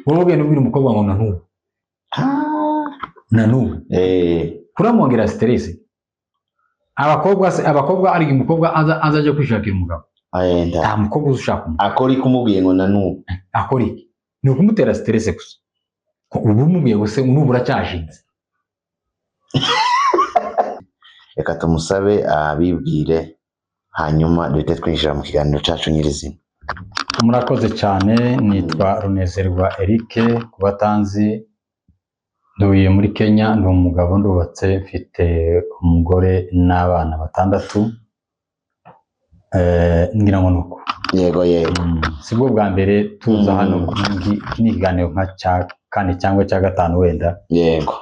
Wowe ugenda ubwira umukobwa ngo nanubu nanubu, kuramwongera stress. Abakobwa se, abakobwa ari umukobwa aza aje kwishakira umugabo? Nta mukobwa uza ushaka umugabo. Akora ikumubwiye ngo nanubu? Akora iki? Ni ukumutera stress gusa. Ubu umubwiye gusa nubu uracyashinze. Reka tumusabe abibwire, hanyuma duhite twinjira mu kiganiro cyacu nyirizina. Murakoze cyane. Nitwa Runezerwa Eric, ku batanzi nduye muri Kenya, ndi umugabo, ndubatse, mfite umugore n'abana 6. Ngira ngo nuko. Yego yego. Sibwo bwa mbere tuza hano, iki ni ikiganiro nka cya 4 cyangwa cya 5 wenda. Yego.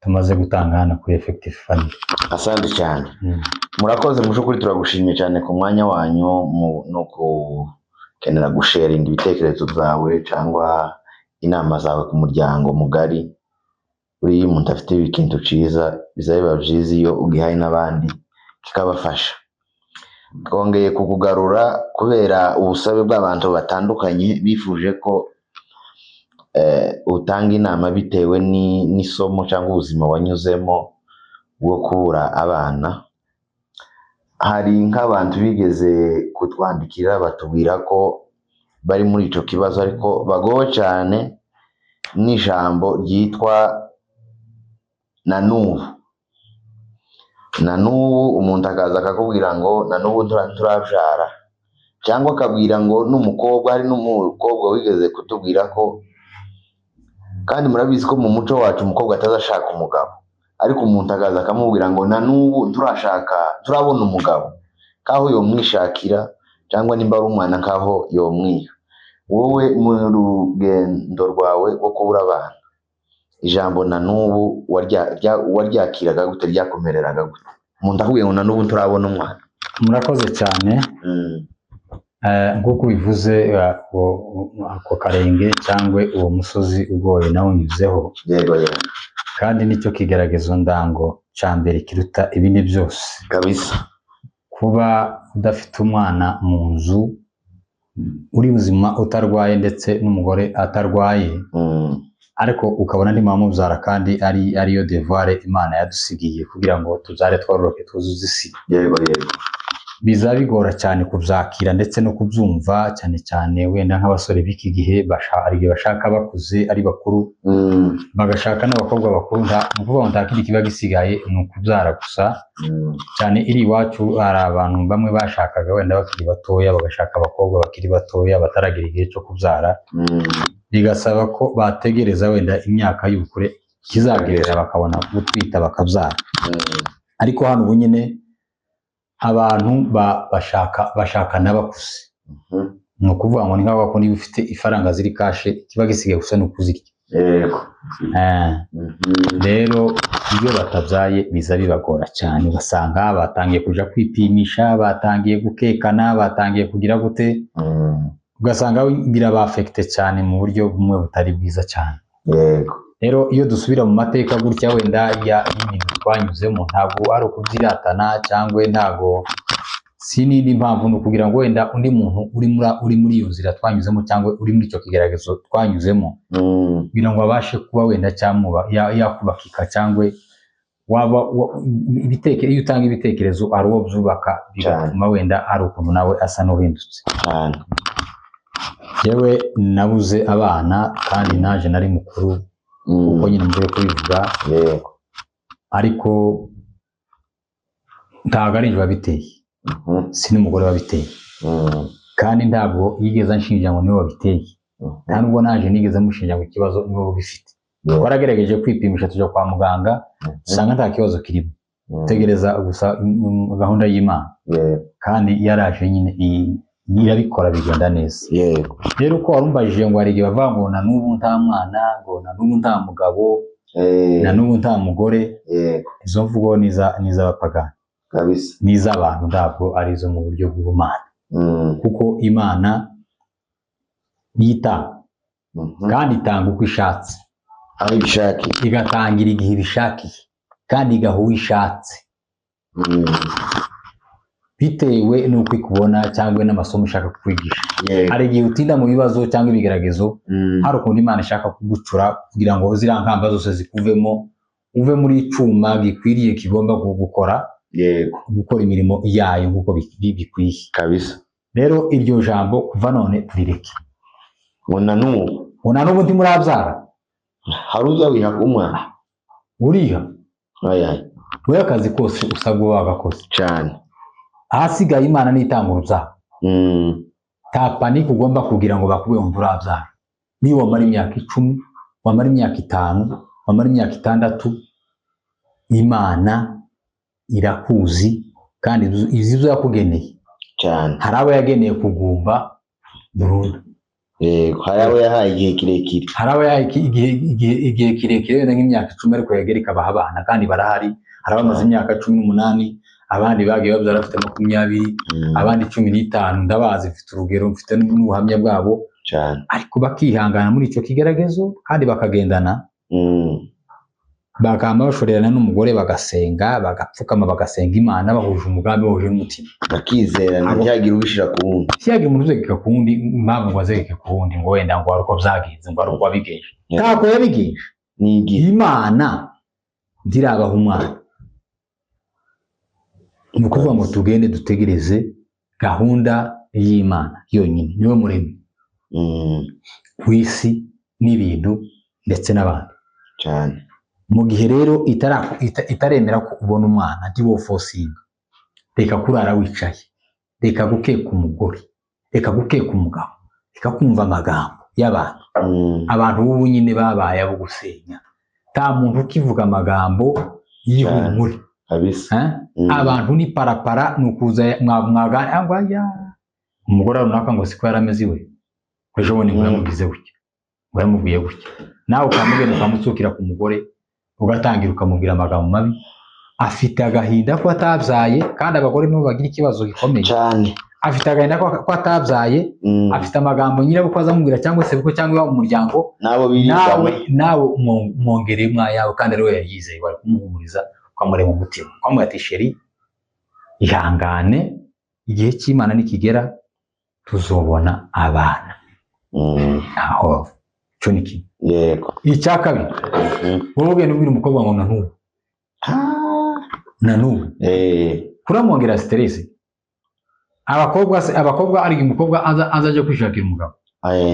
Tumaze gutanga hano kuri Effective Family. Asante cyane. Murakoze, mu by'ukuri turagushimiye cyane ku mwanya wanyu no gukenera gusharinga ibitekerezo byawe cyangwa inama zawe ku muryango mugari. Buriya umuntu afite ikintu cyiza biza biba byiza iyo ugihaye n'abandi kikabafasha. Twongeye kukugarura kubera ubusabe bw'abantu batandukanye bifuje ko utanga inama bitewe n'isomo cyangwa ubuzima wanyuzemo bwo kubura abana. Hari nk'abantu bigeze kutwandikira batubwira ko bari muri icyo kibazo, ariko bagowe cyane n'ijambo ryitwa na n'ubu. Na n'ubu umuntu akaza akakubwira ngo na n'ubu turabyara, cyangwa akabwira ngo n'umukobwa. Hari n'umukobwa wigeze kutubwira ko, kandi murabizi ko mu muco wacu umukobwa atazashaka umugabo, ariko umuntu akaza akamubwira ngo na n'ubu turashaka, turabona umugabo, kaho yomwishakira, cyangwa nimba ari umwana kaho yomwiha. Wowe mu rugendo rwawe rwo kubura abana, ijambo na n'ubu waryakiraga gute, ryakomereraga gute? Umuntu akubwiye ngo na n'ubu turabona umwana. Murakoze cyane. Nk'uko ubivuze, ako karenge cyangwa uwo musozi ugoye nawunyuzeho. Yego yego. Kandi nicyo kigaragazo ndango cya mbere kiruta ibindi byose. Kabisa. Kuba udafite umwana mu nzu, uri buzima utarwaye ndetse n'umugore atarwaye, ariko ukabona ndi mubyara, kandi ari ariyo devoir Imana yadusigiye kugira ngo tubyare twororoke twuzuze isi. Yego yego. Biza bigora cyane kubyakira ndetse no kubyumva, cyane cyane wenda nk'abasore b'iki gihe hari igihe bashaka bakuze ari bakuru, bagashaka n'abakobwa bakuru. Ni ukuvuga ngo nta kindi kiba gisigaye ni ukubyara gusa. Cyane iri iwacu hari abantu bamwe bashakaga wenda bakiri batoya, bagashaka abakobwa bakiri batoya bataragira igihe cyo kubyara, bigasaba ko bategereza wenda imyaka y'ubukure kizagerera bakabona gutwita bakabyara. Ariko hano ubu nyine abantu bashaka n'abakuze. Ni ukuvuga ngo ni nk'aho ko niba ufite ifaranga ziri cash, kiba gisigaye gusa ni ukuzirya. Yego. Rero iyo batabyaye biza bibagora cyane, ugasanga batangiye kuja kwipimisha, batangiye gukekana, batangiye kugira gute, ugasanga birabafekite cyane mu buryo bumwe butari bwiza cyane. Yego. Rero iyo dusubira mu mateka gutya wenda y'ibintu twanyuzemo, ntabwo ari ukubyiratana cyangwa ntabwo si n'indi mpamvu, ni ukugira ngo wenda undi muntu uri muri iyo nzira twanyuzemo cyangwa uri muri icyo kigeragezo twanyuzemo, kugira ngo abashe kuba wenda yakubakika, cyangwa waba iyo utanga ibitekerezo ari uwo byubaka, bigatuma wenda ari ukuntu nawe asa n'uhindutse. Yewe nabuze abana kandi naje nari mukuru, kuko nyine mvuye kubivuga. Yego. Ariko ntabwo ari njye wabiteye, si n'umugore wabiteye, kandi ntabwo yigeze anshinja ngo niwe wabiteye, nta nubwo naje nigeze mushinja ngo ikibazo niwe ubifite. Twaragerageje kwipimisha tujya kwa muganga, dusanga nta kibazo kirimo, tegereza gusa gahunda y'Imana. Kandi yaraje nyine irabikora bigenda neza. Yego. Rero uko warumbajije ngo hari igihe bavuga ngo na n'ubu nta mwana, ngo na n'ubu nta mugabo, na n'ubu nta mugore. Yego. Izo mvugo ni iz'abapagani. Kabisa. Ni iz'abantu, ntabwo ari izo mu buryo bw'ubumana. Kuko Imana niyitanga, kandi itanga uko ishatse, aho ibishakiye, igatangira igihe ibishakiye, kandi igaha uwo ishatse. Bitewe n'uko ikubona cyangwa n'amasomo ishaka kukwigisha. Yego. Hari igihe utinda mu bibazo cyangwa ibigeragezo, hari ukuntu Imana ishaka kugucura kugira ngo ziriya nkamba zose zikuvemo, uve muri icuma gikwiriye kigomba gukora, Yego. gukora imirimo yayo nk'uko bikwiye. Kabisa. Rero iryo jambo kuva none turireke. Ngo na n'ubu. Ngo na n'ubu ntimurabyara. Hari uza wiha umwana. Uriha. Ayaye. Wowe akazi kose usabwa uba wagakoze. Cyane. Ahasigaye Imana nitanga urubyaro. Ta panike ugomba kugira ngo bakube ngo nturabyara. Niba wamara imyaka 10, wamara imyaka 5, wamara imyaka 6, Imana irakuzi kandi izi zo yakugeneye. Cyane. Hari abo yageneye kugumba burundu. Yego, hari abo yahaye igihe kirekire. Hari abo yahaye igihe kirekire wenda nk'imyaka 10, ariko yagera ikabaha abana kandi barahari. Hari abamaze imyaka 18, abandi bagiye babyara bafite 20, abandi 15, ndabazi, mfite urugero, mfite n'ubuhamya bwabo. Cyane. Ariko bakihangana muri icyo kigeragezo kandi bakagendana. Bakaba bashorerana n'umugore, bagasenga, bagapfukama, bagasenga Imana bahuje umugambi, bahuje n'umutima. Bakizerana, ntihagire ubishira ku wundi. Ntihagire umuntu uzegeka ku wundi, impamvu ngo azegeke ku wundi ngo wenda ngo ari uko byagenze, ngo ari uko wabigenje. Ntabwo yabigenje. Ni igihe. Imana ntirabaha umwana. Ni ukuvuga ngo tugende dutegereze gahunda y'Imana yonyine, niwe muremyi w'isi n'ibintu ndetse n'abantu. Cyane. Mu gihe rero itaremera ko ubona umwana, ntiwofosinga. Reka kurara wicaye, reka gukeka umugore, reka gukeka umugabo, reka kumva amagambo y'abantu. Abantu b'ubu nyine babaye abo gusenya. Nta muntu ukivuga amagambo y'ihumure. Kabisa. Abantu ni parapara, ni ukuza mwaganira umugore runaka ngo siko yarameze iwe, ejo bundi ngo yamugize gutya, ngo yamubwiye gutya. Nawe ukamubwira, ukamutsukira ku mugore, ugatangira ukamubwira amagambo mabi. Afite agahinda ko atabyaye, kandi abagore nibo bagira ikibazo gikomeye cyane. Afite agahinda ko atabyaye, afite amagambo nyirabukwe azamubwira cyangwa se bukwe cyangwa umuryango, nawe umwongereye mwayawe, kandi ari we yayizeye, wari kumuhumuriza ukamurema umutima, ukamubwira ati sheri ihangane, igihe cy'Imana nikigera tuzobona abana. Aho cyo ni kimwe. Yego. Icya kabiri, wowe ugenda ubwira umukobwa ngo na n'ubu. Na n'ubu. Kuramwongera stress. Abakobwa ari umukobwa aza aje kwishakira umugabo.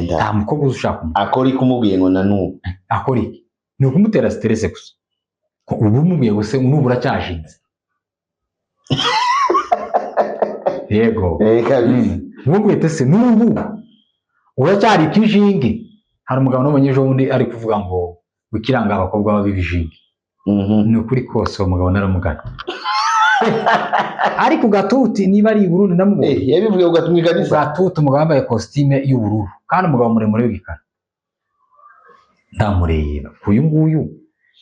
Nta mukobwa ushaka umugabo. Akora ikumubwiye ngo na n'ubu. Akora iki? Ni ukumutera stress gusa. Ubu umubwiye gusa n'ubu uracyashinze. Yego. Kabisa. Umubwiye se n'ubu uracyari ikijingi. Hari umugabo n'umunyejo wundi ari kuvuga ngo wikiranga abakobwa babibijingi. Ni ukuri kose uwo mugabo naramugana. Ariko gatuti niba ari Burundi ndamubonye. Yabivuye ugatumika nisa. Gatuti umugabo yambaye costume y'ubururu kandi umugabo muremure w'igikara. Ndamureba uyu nguyu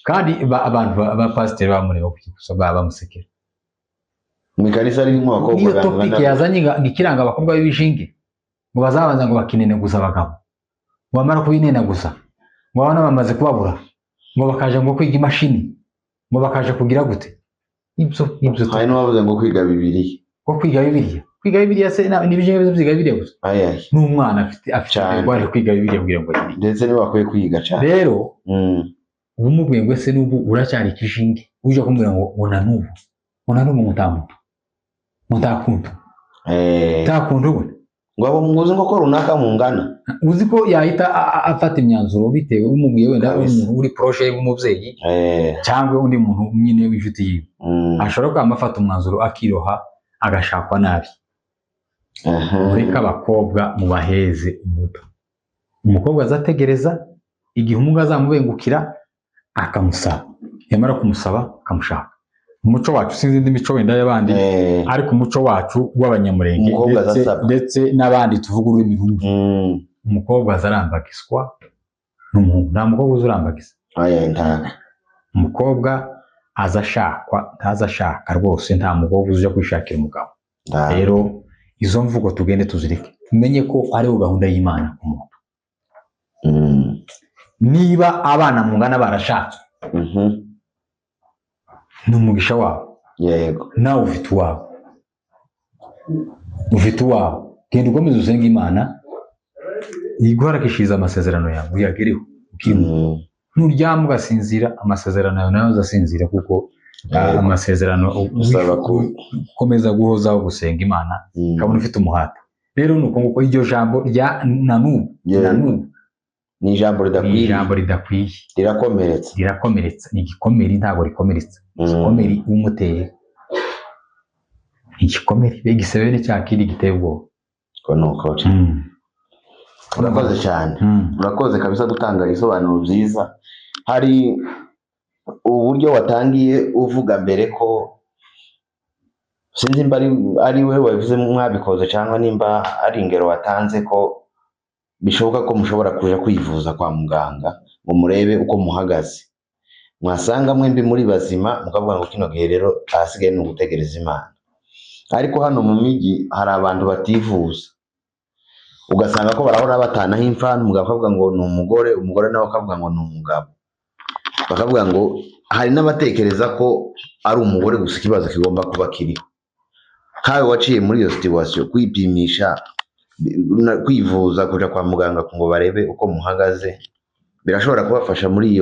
kandi abantu ba pasiteri bamureba kuko bamusekera. Mu kanisa ari nk'abakobwa. Iyo topic yazanye ngikiranga abakobwa b'ibijingi ngo bazabanza ngo bakineneguza abagabo. Wamara kubinenaguza ngo abana bamaze kubabura ngo bakaje ngo kwiga imashini ngo bakaje kugira gute. Ibyo hari n'abavuze ngo kwiga Bibiliya. Ko kwiga Bibiliya? Kwiga Bibiliya se ni ibijingi byo kwiga Bibiliya gusa. N'umwana afite arwaye kwiga Bibiliya kugira ngo yige. Ndetse niba bakwiye kwiga cyane. Rero ubumubwiye ngo se n'ubu uracyari ikijingi uje kumubwira ngo ona n'ubu. Ona n'ubu mutamuntu. Mutakuntu. Takuntu we. Ngo abo muzi ngo ko runaka mungana. Uzi ko yahita afata imyanzuro bitewe umubwiye wenda umuntu uri proche w'umubyeyi cyangwa undi muntu nyine w'inshuti yiwe. Ashobora kwama afata umwanzuro akiroha agashakwa nabi. Mureke abakobwa mubaheze umuto. Umukobwa azategereza igihe umuga azamubengukira akamusaba. Yamara kumusaba akamushaka. Umuco wacu sinzi indi mico wenda y'abandi, ariko umuco wacu w'abanyamurenge ndetse n'abandi tuvuga ururimi rumwe. Umukobwa azarambagizwa n'umuhungu. Nta mukobwa uzurambagiza. Umukobwa azashakwa, ntazashaka rwose, nta mukobwa uza kwishakira umugabo. Rero izo mvugo tugende tuzireke. Tumenye ko ariho gahunda y'Imana ku muntu. Niba abana mungana barashatswe, ni umugisha wabo. Yego. Nawe ufite uwawe. Ufite uwawe, genda ukomeze usenge Imana iguharakishiriza amasezerano yawe uyagereho ukihuta. Nuryama ugasinzira, amasezerano yawe nawe uzasinzira, kuko amasezerano Usaba ukomeza guhozaho gusenga Imana, ukabona ufite umuhate. Rero ni uko nguko iryo jambo rya nanubu nanubu Ni ijambo ni ridakwiye. Ijambo ridakwiye. Rirakomeretsa. Rirakomeretsa. Ni igikomere, ntabwo rikomeretsa. Igikomere umuteye igikomere, mbega igisebe ni cya kindi giteye ubwoba. Ko ni ukuri. Urakoze cyane. Urakoze kabisa gutanga ibisobanuro byiza. Hari uburyo watangiye uvuga mbere ko sinzi nimba ari we wabivuze mwabikoze cyangwa nimba ari ingero watanze ko bishoboka ko mushobora kuja kwivuza kwa muganga ngo murebe uko muhagaze, mwasanga mwembi muri bazima mukavuga ngo kino gihe rero ahasigaye ni ugutegereza Imana. Ariko hano mu mijyi hari abantu bativuza, ugasanga ko barahora batanaho imfano, umugabo akavuga ngo ni umugore, umugore nawe akavuga ngo ni umugabo, bakavuga ngo hari n'abatekereza ko ari umugore gusa ikibazo kigomba kuba kiriho. Nkawe waciye muri iyo situation, kwipimisha, kwivuza, kuja kwa muganga ngo barebe uko muhagaze, birashobora kubafasha muri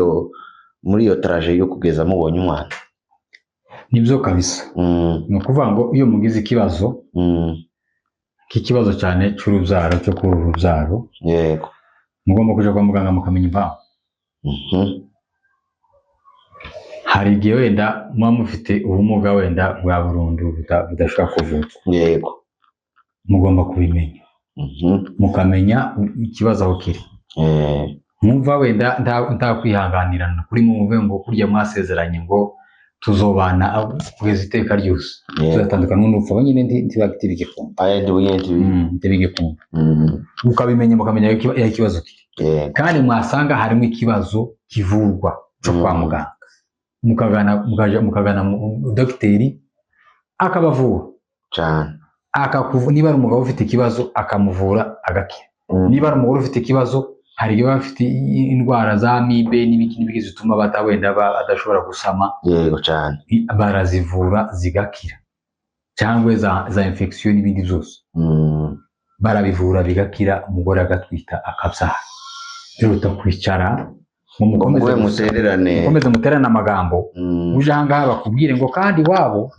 iyo trajet yo kugeza mubonye umwana. Nibyo kabisa. Ni ukuvuga ngo iyo mugize ikibazo, k'ikibazo cyane cy'urubyaro, cyo kubura urubyaro, mugomba kuja kwa muganga mukamenya impamvu. Hari igihe wenda muba mufite ubumuga wenda bwa burundu budashobora kuvurwa. Mugomba kubimenya, mukamenya ikibazo aho kiri. Mwumva wenda nta kwihanganirana kuri mwumve ngo kurya mwasezeranye ngo tuzobana kugeza iteka ryose, tuzatandukana n'urupfu, abo nyine ntibagikunda. Aya ndi bunyenti. Ntibigikunda. Ukabimenya, mukamenya aho ikibazo kiri. Kandi mwasanga harimo ikibazo kivurwa cyo kwa muganga, mukagana, mukaja mukagana dogiteri akabavura. Cyane. Niba ari umugabo ufite ikibazo akamuvura agakira. Niba ari umugore ufite ikibazo, hari igihe baba bafite indwara za amibe n'ibiki n'ibiki zituma wenda badashobora gusama. Yego cyane. Barazivura zigakira, cyangwa za infection n'ibindi byose. Barabivura bigakira, umugore agatwita akabyara. Biruta kwicara ngo ngo mukomeze muwe gusa- mutererane. Mukomeze muterane amagambo. Uje ahangaha bakubwire ngo kandi iwabo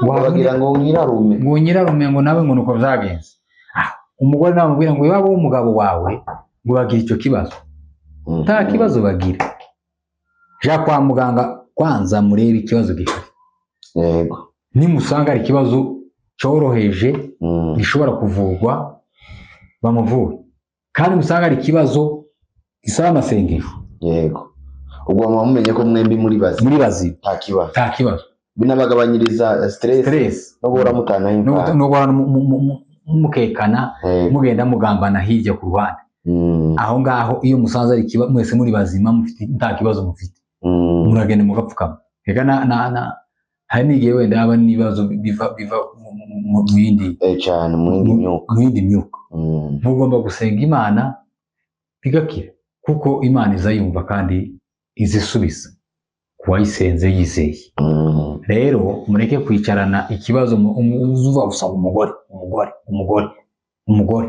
Bagira ngo nyirarume. Ngo nyirarume, ngo nawe ngo nuko byagenze. Umugore nawe amubwira ngo iwabo w'umugabo wawe ngo bagira icyo kibazo. Nta kibazo bagira. Ja kwa muganga kwanza murebe ikibazo gihari. Nimusanga ari ikibazo cyoroheje gishobora kuvurwa, bamuvure. Kandi musanga ari ikibazo gisaba amasengesho. Yego, ubwo muba mumenye ko mwembi muri bazima. Muri bazima. Nta kibazo. Nta kibazo. Binabagabanyiriza stress. Stress. No guhora mutanaho imvano. No guhora mukekana, mugenda mugambana hirya ku ruhande. Aho ngaho iyo musanze ari ikibazo, mwese muri bazima, mufite nta kibazo mufite, muragenda mugapfukama. Reka na hari n'igihe wenda haba n'ibibazo biva mu yindi Cyane, mu yindi myuka. Mu yindi myuka. Mugomba gusenga Imana bigakira, kuko Imana izayumva kandi izisubiza ku wayisenze yizeye. Rero mureke kwicarana ikibazo uzuva gusaba umugore, umugore, umugore, umugore.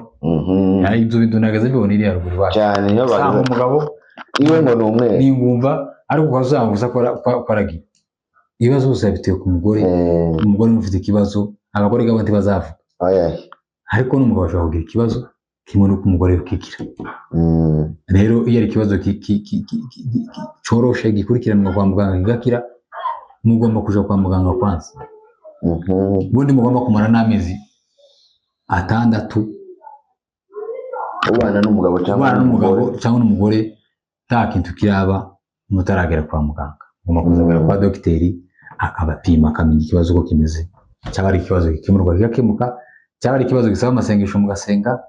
Hari ibyo bintu nagaze mbibona iriya ruguru iwacu. Cyane, niyo usanga bagize umugabo iwe ngo ni umweru. Ni ingumba, ariko ukazanga gusa ko aragira ibibazo byose yabitewe ku mugore. Umugore niwe ufite ikibazo, abagore gabo ntibazavuga. Oya. Ariko n'umugabo ashobora kugira ikibazo kimwe n'uko umugore ukigira. Rero iyo ari ikibazo coroshe gikurikiranwa kwa muganga kigakira, mugomba kuja kwa muganga kwanza. Ubundi mugomba kumara n'amezi 6 ubana n'umugabo cyangwa ubana n'umugabo n'umugore. Cyangwa n'umugore, nta kintu kiraba mutaragera kwa muganga. Mugomba kuzagera kwa dogiteri akabapima, akamenya ikibazo uko kimeze. Cyaba ari ikibazo gikemurwa kigakemuka, cyaba ari ikibazo gisaba amasengesho mugasenga,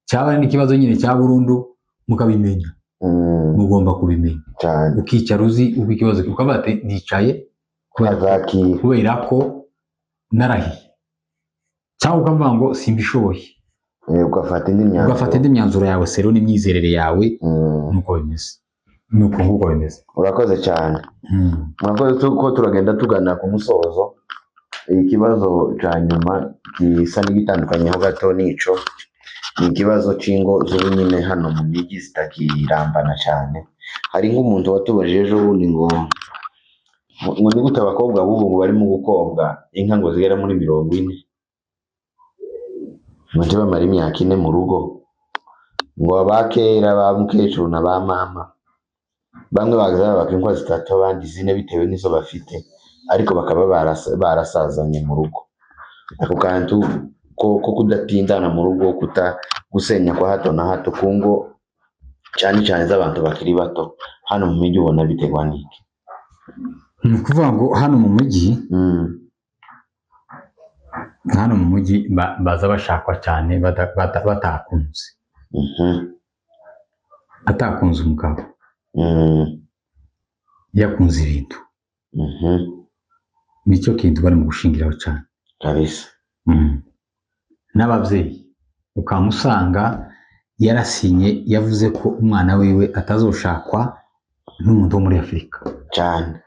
cyaba ari n'ikibazo nyine cya burundu mukabimenya. Mugomba kubimenya. Cyane. Ukicara uzi uko ikibazo, ukavuga ati nicaye azakira kubera ko narahiye, cyangwa ukavuga ngo simbishoboye. Ugafata indi myanzuro. Ugafata indi myanzuro yawe sero n'imyizerere yawe. Nuko bimeze, nuko nk'uko bimeze. Urakoze cyane. Murakoze ko turagenda tugana ku musozo. Ikibazo cya nyuma gisa n'igitandukanyeho gato n'ico, ni ikibazo c'ingo z'ubu nyine hano mu miji zitakirambana cyane. Hari nk'umuntu watubajije ejo bundi ngo ni gute abakobwa b'ubu ngo barimo gukobwa inka ngo zigera muri 40, ngo ntibamare imyaka 4 mu rugo, ngo abakera ba mukecuru na ba mama bamwe bagaza babaka inkwa 3 abandi 4 bitewe n'izo bafite, ariko bakaba barasazanye mu rugo. Ako kantu ko kudatindana mu rugo, kuta gusenya kwa hato na hato ku ngo cyane cyane z'abantu bakiri bato hano mu mijyi, ubona biterwa n'iki? Ni ukuvuga ngo hano mu mujyi, hano mu mujyi baza bashakwa cyane batakunze. Atakunze umugabo, yakunze ibintu. Nicyo kintu barimo gushingiraho cyane kabisa. N'ababyeyi ukamusanga yarasinye, yavuze ko umwana wiwe atazoshakwa n'umuntu wo muri Afurika cyane,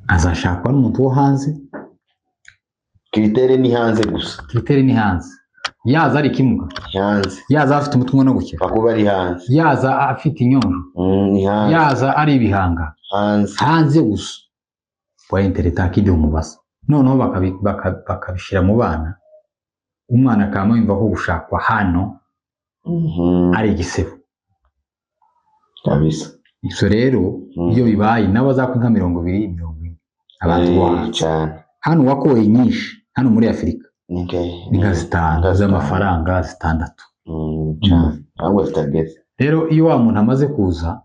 azashakwa n'umuntu wo hanze. Critère ni hanze gusa, Critère ni hanze. Yaza ari ikimuga, hanze, yaza afite umutungo no gukira, bakuba ari hanze, yaza afite inyonjo, ni hanze, yaza ari ibihanga, hanze, hanze gusa. Wa internet akindi umubaza, noneho bakabishira mu bana. Umwana akaba yumva ko gushakwa hano ari igisebo kabisa. Ibyo rero iyo bibaye nabo azakwa nka 20 40 abantu bo hanze. Hano wakoye nyinshi hano muri Afurika ni nka 5 z'amafaranga 6. Rero iyo wa muntu amaze kuza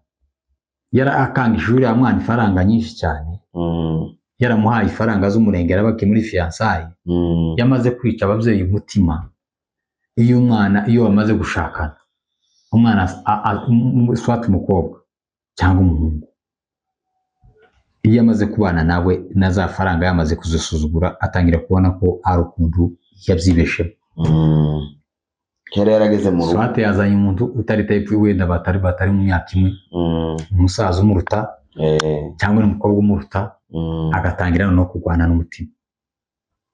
yarakangishije uriya mwana ifaranga nyinshi cyane, yaramuhaye ifaranga z'umurenge, yarabaki muri fiançailles, yamaze kwica ababyeyi umutima. Iyo umwana iyo bamaze gushakana, umwana swat umukobwa cyangwa umuhungu, iyo amaze kubana nawe na za faranga yamaze kuzisuzugura, atangira kubona ko ari ukuntu yabyibeshemo. Kera yarageze mu rugo, swat yazanye umuntu utari type wenda batari mu myaka imwe, umusaza umuruta cyangwa n'umukobwa umuruta, agatangira no kurwana n'umutima.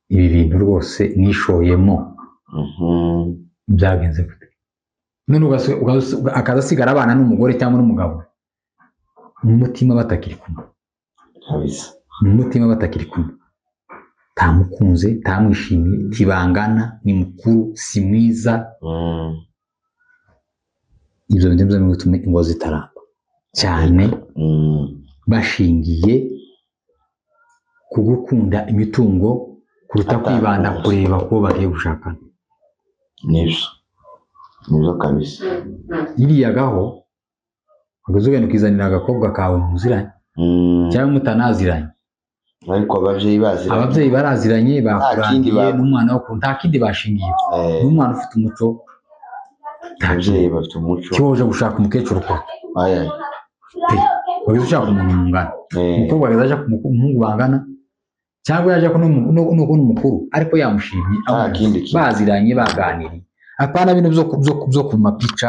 Ibi bintu rwose nishoyemo byagenze gute? None akaza asigara abana n'umugore cyangwa n'umugabo mu mutima batakiri kumwe kabisa, mu mutima batakiri kumwe, tamukunze, tamwishimiye, tibangana, ni mukuru, si mwiza. Ibyo bintu byo bituma ingo zitaramba cyane, bashingiye ku gukunda imitungo kuruta kwibanda kureba ko bagiye gushakana. Nibyo, nibyo kabisa. Iriyagaho ugenda ukizanira agakobwa kawe muziranye cyangwa mutanaziranye, ariko ababyeyi baziranye, ababyeyi baraziranye, bakurangiye n'umwana wo nta kindi bashingiye, n'umwana ufite umuco. Ababyeyi bafite umuco, cyoje gushaka umukecuru kwa pe ushaka umuntu mungana, umukobwa azaje ku muhungu bangana, cyangwa yaje ko no mukuru ariko yamushimye, baziranye, baganiriye. Apana bintu byo ku mapica,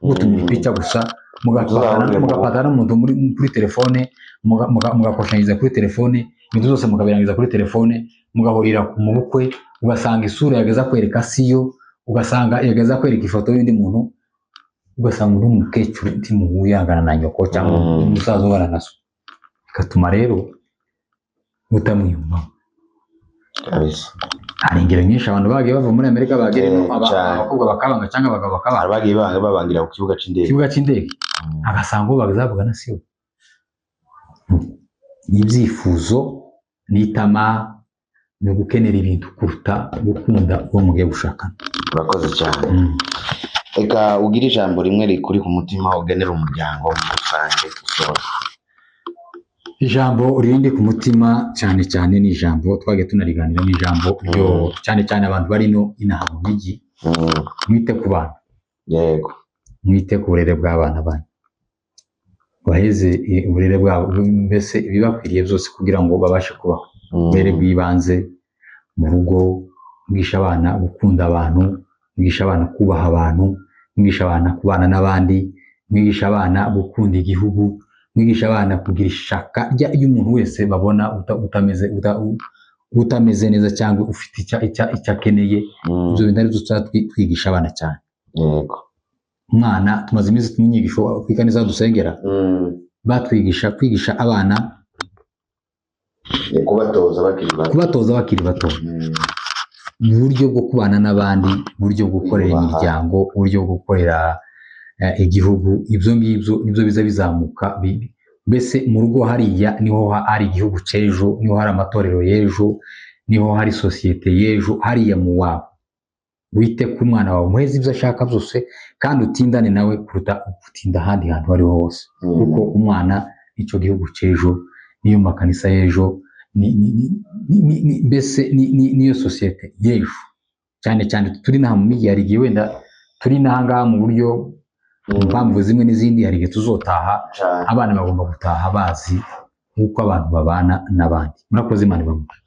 gutumira ipica gusa, mugapatana n'umuntu muri telefone, mugakoshanyiriza kuri telefone, ibintu byose mukabirangiza kuri telefone, mugahurira mu bukwe, ugasanga isura yageza kwereka siyo, ugasanga yageza kwereka ifoto y'undi muntu, ugasanga undi mukecuru ntimuhuye angana na nyoko cyangwa umusaza ungana na so. Bigatuma rero utamwiyumvamo kabisa. Hari ingero nyinshi abantu bagiye bava muri Amerika bagera ino, abakobwa bakabanga cyangwa abagabo bakabanga, bagiye babangira ku kibuga c'indege, kibuga c'indege, agasanga uwo bagazavugana siyo. Ibyifuzo n'itama ni gukenera ibintu kuruta gukunda uwo mugiye gushakana. Urakoze cyane. Reka ugire ijambo rimwe rikuri ku mutima ugenera umuryango muri rusange usoza. Ijambo rindi ku mutima cyane cyane ni ijambo twagiye tunariganira, ni ijambo ryo cyane cyane abantu bari no inaha mu mijyi, mwite ku bana. Yego, mwite ku burere bw'abana banyu, baheze uburere bwabo, mbese ibibakwiriye byose kugira ngo babashe kubaho. Uburere bw'ibanze mu rugo, mwigisha abana gukunda abantu, mwigisha abana kubaha abantu, mwigisha abana kubana n'abandi, mwigisha abana gukunda igihugu, mwigisha abana kugira ishaka ry'umuntu wese babona utameze utameze neza cyangwa ufite icyo akeneye. Ibyo bintu aribyo tuba twigisha abana cyane. Umwana tumaze iminsi tumwigisha ku ikanisa dusengera, batwigisha kwigisha abana, Kubatoza bakiri bato. Kubatoza bakiri bato uburyo bwo kubana n'abandi, uburyo bwo gukorera Kwiyubaha. imiryango, uburyo bwo gukorera igihugu. Ibyo ngibyo nibyo biza bizamuka, mbese mu rugo hariya niho hari igihugu cy'ejo, niho hari amatorero y'ejo, niho hari sosiyete y'ejo, hariya mu wawe. Wite ku mwana wawe, umuheze ibyo ashaka byose, kandi utindane nawe kuruta gutinda ahandi hantu aho ariho hose, kuko umwana nicyo gihugu cy'ejo, niyo makanisa y'ejo, mbese niyo sosiyete y'ejo. Cyane cyane turi n'aha mu mijyi, hari igihe wenda turi n'aha ngaha mu buryo mu mpamvu zimwe n'izindi, hari igihe tuzotaha. Cyane. Abana bagomba gutaha bazi uko abantu babana n'abandi. Murakoze, Imana ibahe umugisha.